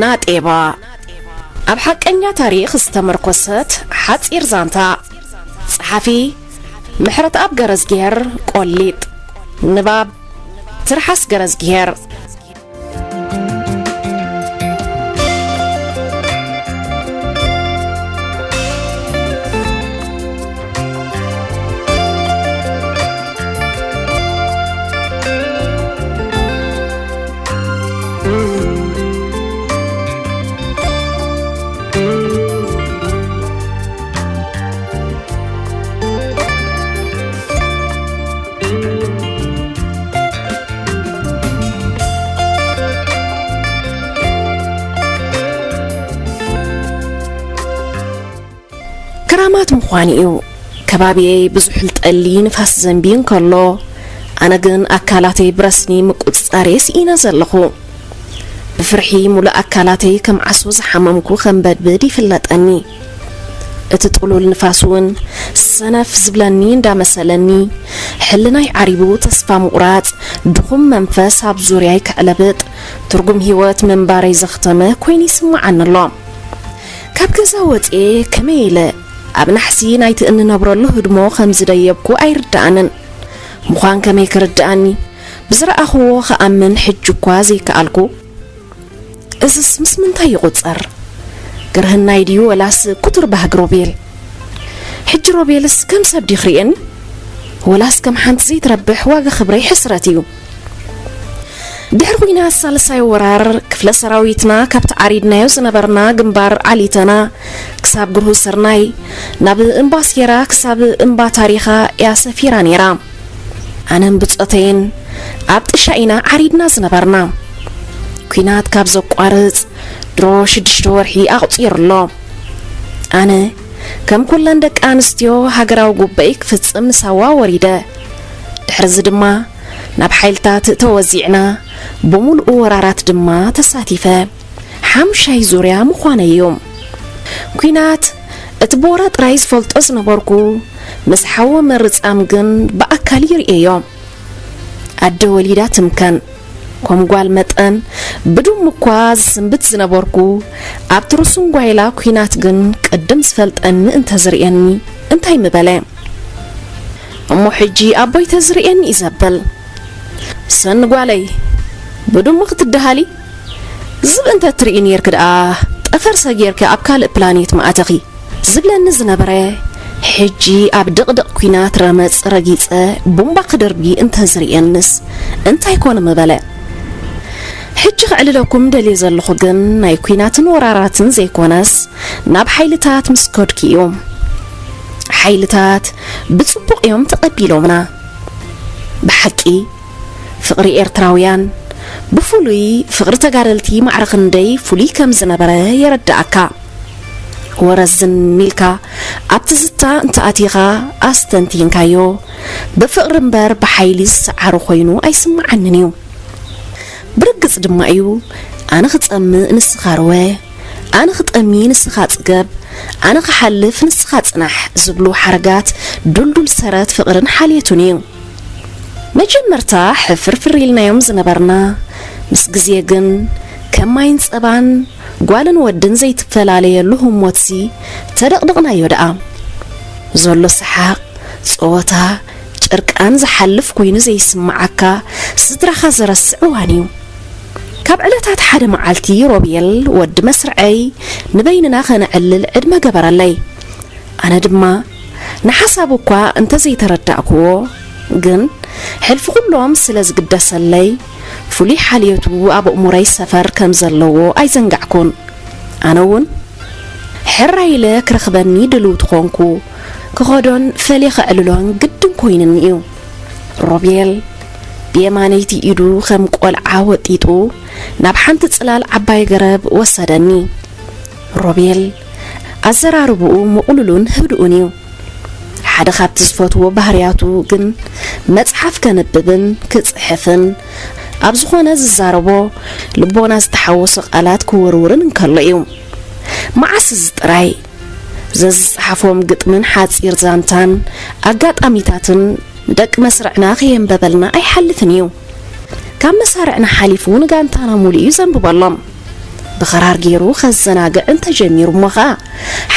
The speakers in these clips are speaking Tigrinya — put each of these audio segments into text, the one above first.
ናጤባ፣ ኣብ ሓቀኛ ታሪኽ ዝተመርኮሰት ሓጺር ዛንታ። ጸሓፊ፣ ምሕረተኣብ ገረዝጊሄር ቆሊጥ። ንባብ፣ ትርሓስ ገረዝጊሄር። ክራማት ምዃኑ እዩ። ከባቢየይ ብዙሕ ጠሊ ንፋስ ዘንቢ እንከሎ፣ ኣነ ግን ኣካላተይ ብረስኒ ምቁጽጻር ስኢነ ዘለኹ። ብፍርሒ ሙሉእ ኣካላተይ ከም ዓሶ ዝሓመምኩ ከም በድብድ ይፍለጠኒ። እቲ ጥሉል ንፋስ እውን ሰነፍ ዝብለኒ እንዳመሰለኒ፣ ሕልናይ ዓሪቡ ተስፋ ምቑራጽ፣ ድኹም መንፈስ ኣብ ዙርያይ ከዕለብጥ፣ ትርጉም ህይወት ምንባረይ ዘኽተመ ኮይኑ ይስምዓኒ ኣሎ። ካብ ገዛ ወፅኤ ከመይ ኢለ ኣብ ናሕሲ ናይቲ እንነብረሉ ህድሞ ከም ዝደየብኩ ኣይርድኣንን። ምዃን ከመይ ክርድኣኒ? ብዝረኣኽዎ ክኣምን ሕጂ እኳ ዘይከኣልኩ። እዝስ ምስ ምንታይ ይቑጸር? ግርህናይ ድዩ ወላስ ኩቱር ባህጊ ሮቤል? ሕጂ ሮቤልስ ከም ሰብ ድዩ ክርእየኒ? ወላስ ከም ሓንቲ ዘይትረብሕ ዋጋ ክብረይ ሕስረት እዩ። ድሕሪ ኲናት ሳልሳይ ወራር፣ ክፍለ ሰራዊትና ካብቲ ዓሪድናዮ ዝነበርና ግንባር ዓሊተና ክሳብ ግርሁ ስርናይ፣ ናብ እምባ ሴራ ክሳብ እምባ ታሪኻ እያ ሰፊራ ነይራ። ኣነን ብጾተይን ኣብ ጥሻ ኢና ዓሪድና ዝነበርና። ኲናት ካብ ዘቋርጽ ድሮ ሽዱሽተ ወርሒ ኣቑጺሩ ኣሎ። ኣነ ከም ኩለን ደቂ ኣንስትዮ ሃገራዊ ጉባኤ ክፍጽም ንሳዋ ወሪደ። ድሕርዚ ድማ ናብ ሓይልታት ተወዚዕና፣ ብምሉኡ ወራራት ድማ ተሳቲፈ። ሓሙሻይ ዙርያ ምዃነይ እዩ። ኲናት እቲ ብወረ ጥራይ ዝፈልጦ ዝነበርኩ፣ ምስ ሓወ ምርጻም ግን ብኣካል ይርእዮ። ኣደ ወሊዳ ትምከን። ከም ጓል መጠን ብዱም እኳ ዝስንብት ዝነበርኩ፣ ኣብቲ ርሱን ጓይላ ኲናት ግን ቅድም ዝፈልጠኒ እንተዝርእየኒ እንታይ ምበለ? እሞ ሕጂ ኣቦይ ተዝርእየኒ እዩ ዘብል። ሰኒ ጓለይ፣ ብዱም ክትደሃሊ? ዝብኢ እንተ ትርኢ ኔርኪ ደኣ፣ ጠፈር ሰጊርኪ ኣብ ካልእ ፕላኔት ምኣተኺ። ዝብለኒ ዝነበረ፣ ሕጂ ኣብ ድቕድቕ ኲናት ረመጽ ረጊጸ ቡምባ ክድርቢ እንተዝርእየንስ እንታይ ኮነ ምበለ። ሕጂ ከዕልለኩም ደልየ ዘለኹ ግን ናይ ኲናትን ወራራትን ዘይኮነስ፣ ናብ ሓይልታት ምስ ከድኩ እዩ። ሓይልታት ብጽቡቕ እዮም ተቐቢሎምና። ብሓቂ፣ ፍቕሪ ኤርትራውያን፣ ብፍሉይ ፍቕሪ ተጋደልቲ ማዕረ ክንደይ ፍሉይ ከም ዝነበረ የረድኣካ። ወረዝን ኢልካ ኣብ ትዝታ እንተ ኣቲኻ ኣስተንቲንካዮ፣ ብፍቕሪ እምበር ብሓይሊ ዝሰዓሮ ኮይኑ ኣይስምዓንን እዩ። ብርግጽ ድማ እዩ፣ ኣነ ክጸምእ ንስኻ ርወ፣ ኣነ ክጠሚ ንስኻ ጽገብ፣ ኣነ ክሓልፍ ንስኻ ጽናሕ ዝብሉ ሓረጋት ድልዱል ሰረት ፍቕርን ሓልየቱን እዩ። መጀመርታ ሕፍርፍር ኢልናዮም ዝነበርና፣ ምስ ግዜ ግን ከም ማይን ጸባን ጓልን ወድን ዘይትፈላለየሉ ህሞትሲ ተደቕደቕናዮ ደኣ። ዘሎ ሰሓቕ፣ ጸወታ፣ ጭርቃን ዝሓልፍ ኮይኑ ዘይስምዓካ፣ ስድራኻ ዘረስዕ እዋን እዩ። ካብ ዕለታት ሓደ መዓልቲ ሮቤል ወዲ መስርዐይ ንበይንና ከነዕልል ዕድመ ገበረለይ። ኣነ ድማ ንሓሳቡ እኳ እንተዘይተረዳእክዎ፣ ግን ሕልፊ ኩሎም ስለ ዝግደሰለይ፣ ፍሉይ ሓልዮቱ ኣብ ኣእምሮይ ሰፈር ከም ዘለዎ ኣይዘንጋዕኩን። ኣነ እውን ሕራይ ኢለ ክረኽበኒ ድልውቲ ኾንኩ። ክኸዶን ፈልየ ከዕልሎን ግድን ኮይኑኒ እዩ። ሮቤል ብየማነይቲ ኢዱ ከም ቆልዓ ወጢጡ ናብ ሓንቲ ጽላል ዓባይ ገረብ ወሰደኒ። ሮቤል ኣዘራርብኡ ምቕሉልን ህዱእን እዩ። ሓደ ካብቲ ዝፈትዎ ባህርያቱ ግን መጽሓፍ ከንብብን ክጽሕፍን ኣብ ዝኾነ ዝዛረቦ ልቦና ዝተሓወሶ ቃላት ክውርውርን እንከሎ እዩ። መዓስ እዚ ጥራይ? ዘዝጸሓፎም ግጥምን ሓጺር ዛንታን ኣጋጣሚታትን ንደቂ መስርዕና ከየንበበልና ኣይሓልፍን እዩ። ካብ መሳርዕና ሓሊፉ ንጋንታና ሙሉ እዩ ዘንብበሎም። ብኸራር ገይሩ ከዘናግዕ እንተጀሚሩ እሞ ኸኣ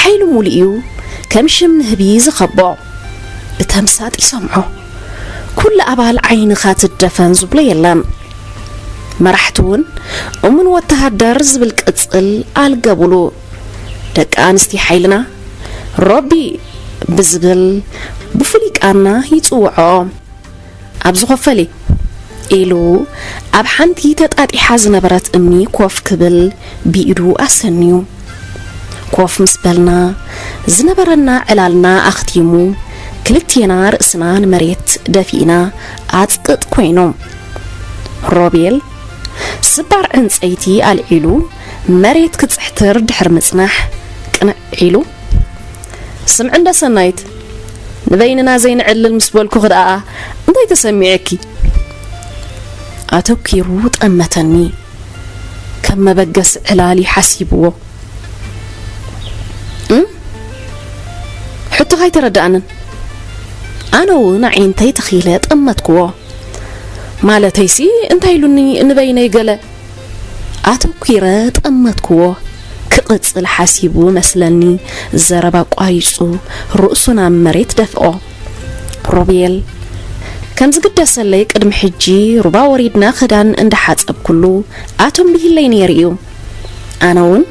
ሓይሉ ሙሉእ እዩ ከም ሽም ንህቢ ዝኸቦ። ብተምሳጥ ይሰምዖ። ኩሉ ኣባል ዓይንኻ ትደፈን ዝብሎ የለን። መራሕቲ እውን እሙን ወተሃደር ዝብል ቅጽል ኣልገቡሉ። ደቂ ኣንስትዮ ሓይልና ሮቢ ብዝብል ብፍሉይ ቃና ይጽውዖ። ኣብ ዝኾፈሊ ኢሉ ኣብ ሓንቲ ተጣጢሓ ዝነበረት እምኒ ኮፍ ክብል ብኢዱ ኣሰንዩ። ኮፍ ምስ በልና ዝነበረና ዕላልና ኣኽቲሙ ክልቴና ርእስና ንመሬት ደፊእና ኣጽቅጥ ኮይኖም። ሮቤል ስባር ዕንጸይቲ ኣልዒሉ መሬት ክጽሕትር ድሕሪ ምጽናሕ ቅንዕ ኢሉ፣ ስምዒ እንዳ ሰናይት፣ ንበይንና ዘይንዕልል ምስ በልኩኺ ደኣ እንታይ ተሰሚዑኪ? ኣተኲሩ ጠመተኒ። ከም መበገሲ ዕላል እዩ ሓሲብዎ። እም? ሕቶኻ ኣይተረድኣንን። ኣነ እውን ኣዒንተይ ተኺለ ጠመትክዎ። ማለተይሲ እንታይ ኢሉኒ ንበይነይ ገለ ኣተኲረ ጠመትክዎ። ክቕጽል ሓሲቡ መስለኒ ዘረባ ኣቋሪጹ ርእሱ ናብ መሬት ደፍኦ። ሮቤል ከም ዝግደሰለይ ቅድሚ ሕጂ ሩባ ወሪድና ክዳን እንዳሓጸብኩሉ ኣቶም ብሂለይ ነይሩ እዩ። ኣነ እውን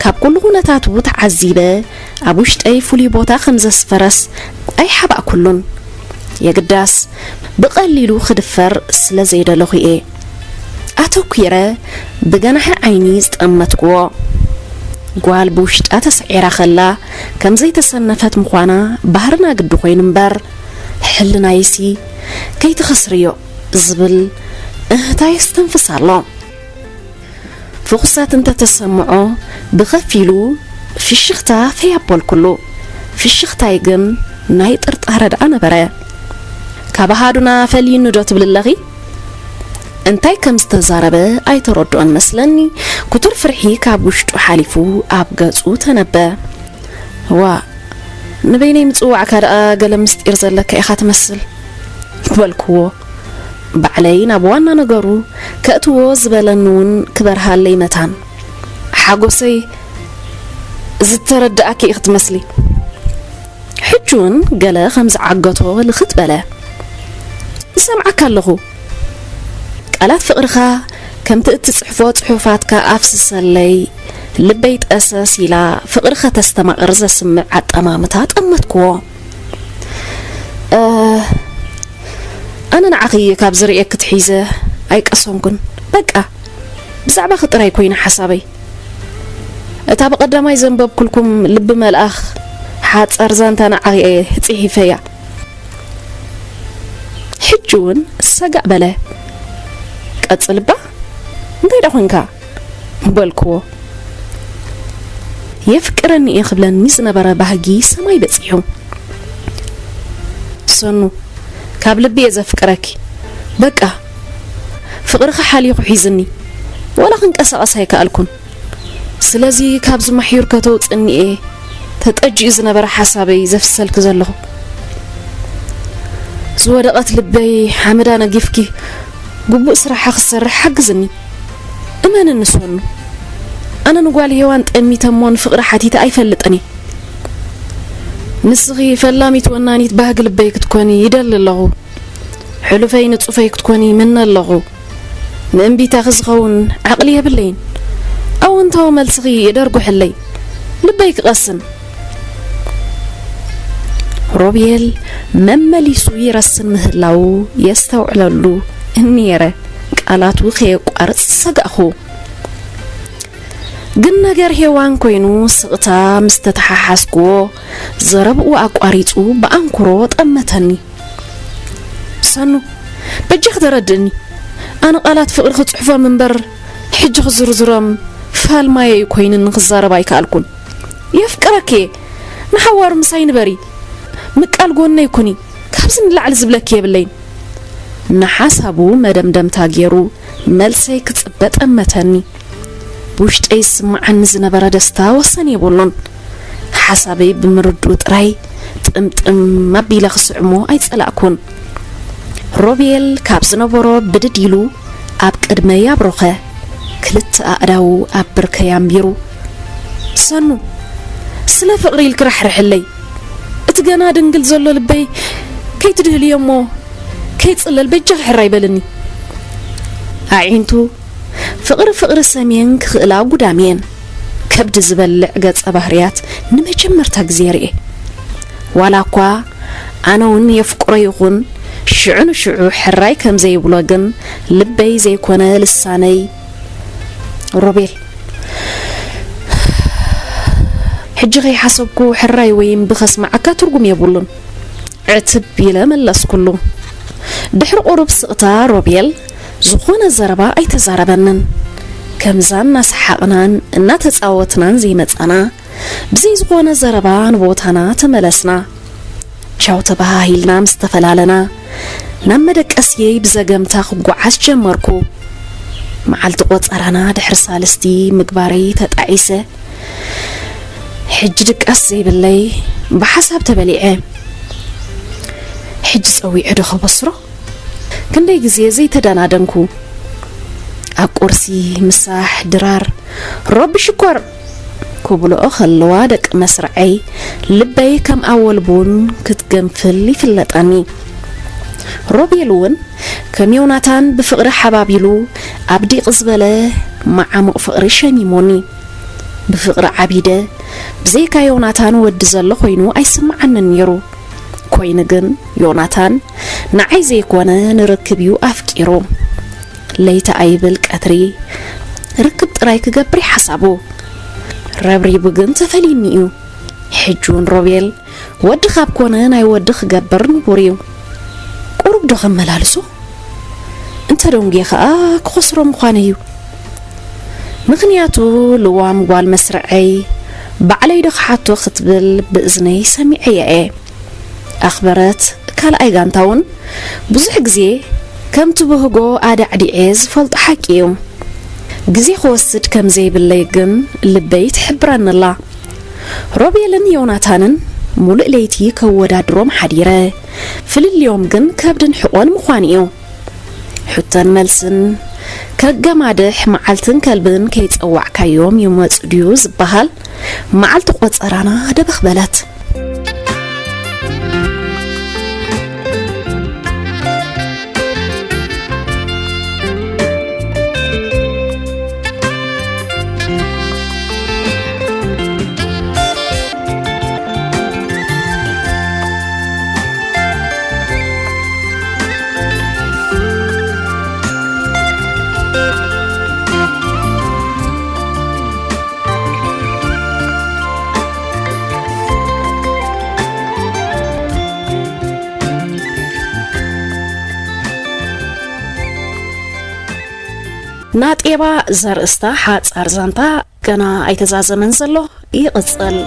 ካብ ኩሉ ኩነታቱ ተዓዚበ ኣብ ውሽጠይ ፍሉይ ቦታ ከም ዘስፈረስ ኣይሓባእኩሉን። የግዳስ ብቐሊሉ ክድፈር ስለ ዘይደለኹ እየ ኣተኲረ ብገናሒ ዓይኒ ዝጠመትክዎ። ጓል ብውሽጣ ተሰዒራ ከላ ከም ዘይተሰነፈት ምዃና ባህርና ግዲ ኮይኑ እምበር፣ ሕልናይሲ ከይትኸስርዮ ዝብል እህታ የስተንፍስ ኣሎ። ፍኹሳት እንተተሰምዖ ብኸፊሉ ፍሽኽታ ፈይ ኣበልኩሉ። ፍሽኽታይ ግን ናይ ጥርጣረ ደኣ ነበረ። ካብ ኣሃዱና ፈልዩኒ ዶ ትብሊ ኣለኺ? እንታይ ከም ዝተዛረበ ኣይተረድኦን መስለኒ። ክቱር ፍርሒ ካብ ውሽጡ ሓሊፉ ኣብ ገጹ ተነበ። ዋ፣ ንበይነይ ምጽዋዕካ ደኣ ገለ ምስጢር ዘለካ ኢኻ ትመስል በልክዎ። ባዕለይ ናብ ዋና ነገሩ ከእትዎ ዝበለኒ እውን ክበርሃለይ መታን። ሓጎሰይ ዝተረዳእኪ ኢኺ ትመስሊ። ሕጂ እውን ገለ ከም ዝዓገቶ ልኽት በለ። እሰምዓካ ኣለኹ። ቃላት ፍቕርኻ ከምቲ እትጽሕፎ ጽሑፋትካ ኣፍስሰለይ። ልበይ ጠሰስ ኢላ ፍቕሪ ከተስተማቕር ዘስምዕ ኣጠማምታ ጠመትክዎ። እ፣ ኣነ ንዓኺ ካብ ዝርእየኪ ትሒዘ ኣይቀሰንኩን። በቃ ብዛዕባኺ ጥራይ ኮይነ ሓሳበይ። እታ ብቐዳማይ ዘንበብኩልኩም ልቢ መልኣኽ ሓጸር ዛንታ ንዓኺ እየ ጽሒፈያ። ሕጂ እውን ሰጋእ በለ። ቀጽልባ፣ እንታይ ደኣ ኮንካ? በልክዎ። የፍቅረኒ እየ ክብለኒ ዝነበረ ባህጊ ሰማይ በጺሑ። ሰኑ፣ ካብ ልቢ እየ ዘፍቅረኪ። በቃ ፍቕርኺ ሓሊኹ ሒዝኒ፣ ዋላ ክንቀሳቐስ ኣይከኣልኩን። ስለዚ ካብዚ ማሕዩር ከተውጽእኒ እየ ተጠጂኡ ዝነበረ ሓሳበይ ዘፍሰልኪ ዘለኹ። ዝወደቐት ልበይ ሓመዳ ነጊፍኪ ግቡእ ስራሓ ክሰርሕ ሓግዝኒ። እመንኒ ሰኑ፣ ኣነ ንጓል ሄዋን ጠሚተ እሞ ንፍቕሪ ሓቲተ ኣይፈልጥን እየ። ንስኺ ፈላሚት ወናኒት ባህጊ ልበይ ክትኮኒ ይደሊ ኣለኹ። ሕሉፈይ ንጹፈይ ክትኮኒ ይምነ ኣለኹ። ንእምቢታኺ ዝኸውን ዓቕሊ የብለይን። ኣወንታዊ መልስኺ የደርጉሕለይ። ልበይ ክቐስን። ሮቤል መመሊሱ ይረስን ምህላዉ የስተውዕለሉ እኒየረ። ቃላቱ ከየቋርጽ ሰጋእኹ። ግን ነገር ሄዋን ኮይኑ ስቕታ ምስ ተተሓሓዝክዎ ዘረብኡ ኣቋሪጹ ብኣንክሮ ጠመተኒ። ሰኑ፣ በጃኺ ተረድእኒ። ኣነ ቃላት ፍቕሪ ክጽሕፎም እምበር ሕጂ ክዝርዝሮም ፋልማየይ ኮይኑኒ ክዛረብ ኣይከኣልኩን። የፍቅረኪ እየ። ንሓዋሩ ምሳይ ንበሪ። ምቃል ጎነይ ኩኒ። ካብዚ ንላዕሊ ዝብለኪ የብለይን። ንሓሳቡ መደምደምታ ገይሩ መልሰይ ክጽበ ጠመተኒ። ብውሽጠይ ዝስምዓኒ ዝነበረ ደስታ ወሰን የብሉን። ሓሳበይ ብምርድኡ ጥራይ ጥምጥም ኣቢለ ክስዕሞ ኣይጸላእኩን። ሮቤል ካብ ዝነበሮ ብድድ ኢሉ ኣብ ቅድመይ ኣብሮኸ። ክልተ ኣእዳዉ ኣብ ብርከይ ኣንቢሩ፣ "ሰኑ፣ ስለ ፍቕሪ ኢልኪ ራሕርሕለይ። እቲ ገና ድንግል ዘሎ ልበይ ከይትድህልዮ እሞ ከይጽለል በጃኺ ሕራይ በልኒ።" ኣዒንቱ ፍቕሪ ፍቕሪ ሰምየን ክኽእላ ጉዳምየን። ከብዲ ዝበልዕ ገጸ ባህርያት ንመጀመርታ ግዜ ርእየ። ዋላ እኳ ኣነ እውን የፍቅሮ ይኹን ሽዑ ንሽዑ ሕራይ ከም ዘይብሎ ግን ልበይ ዘይኮነ ልሳነይ ሮቤል። ሕጂ ከይሓሰብኩ ሕራይ ወይ እምቢ ከስምዓካ ትርጉም የብሉን። ዕትብ ኢለ መለስኩሉ። ድሕሪ ቁሩብ ስቕታ ሮቤል ዝኾነ ዘረባ ኣይተዛረበንን። ከምዛ እናሰሓቕናን እናተጻወትናን ዘይመጻና፣ ብዘይ ዝኾነ ዘረባ ንቦታና ተመለስና። ቻው ተበሃሂልና ምስ ተፈላለና፣ ናብ መደቀስየይ ብዘገምታ ክጓዓዝ ጀመርኩ። መዓልቲ ቆጸራና ድሕሪ ሳልስቲ ምግባረይ ተጣዒሰ። ሕጂ ድቃስ ዘይብለይ ብሓሳብ ተበሊዐ። ሕጂ ጸዊዐ ዶ ከበስሮ? ክንደይ ግዜ ዘይተደናደንኩ። ኣብ ቁርሲ፣ ምሳሕ፣ ድራር፣ "ሮቢ ሽኮር!" ክብልኦ ከለዋ ደቂ መስርዐይ ልበይ ከም ኣወል ቡን ክትገንፍል ይፍለጠኒ። ሮቤል እውን ከም ዮናታን ብፍቕሪ ሓባቢሉ ኣብ ዲቕ ዝበለ መዓሙቕ ፍቕሪ ሸሚሞኒ። ብፍቕሪ ዓቢደ፣ ብዘይካ ዮናታን ወዲ ዘሎ ኮይኑ ኣይስምዓንን ነይሩ። ኮይኑ ግን ዮናታን ንዓይ ዘይኮነ ንርክብ እዩ ኣፍቂሩ። ለይቲ ኣይብል ቀትሪ ርክብ ጥራይ ክገብር ሓሳቡ። ረብሪቡ ግን ተፈልዩኒ እዩ። ሕጂ እውን ሮቤል ወዲ ካብ ኮነ ናይ ወዲ ክገብር ንቡር እዩ። ቁሩብ ዶ ከመላልሶ? እንተ ደንጉየ ከኣ ክኸስሮ ምዃነ እዩ። ምኽንያቱ ልዋም ጓል መስርዐይ ባዕለይ ዶ ክሓቶ ክትብል ብእዝነይ ሰሚዐያ እየ። ኣኽበረት ካልኣይ ጋንታ እውን ብዙሕ ግዜ ከም ትብህጎ ኣዳዕዲዐ ዝፈልጦ ሓቂ እዩ። ግዜ ክወስድ ከም ዘይብለይ ግን ልበይ ትሕብረኒ ኣላ። ሮቤልን ዮናታንን ሙሉእ ለይቲ ከወዳድሮም ሓዲረ። ፍልልዮም ግን ከብድን ሕቖን ምዃኑ እዩ። ሕቶን መልስን ከገማድሕ መዓልትን ከልብን ከይጸዋዕካዮም ይመጹ ድዩ ዝበሃል መዓልቲ ቆጸራና ደበኽ በለት። ናጤባ ዘርእስታ ሓጻር ዛንታ ገና ኣይተዛዘመን ዘሎ፣ ይቕጽል።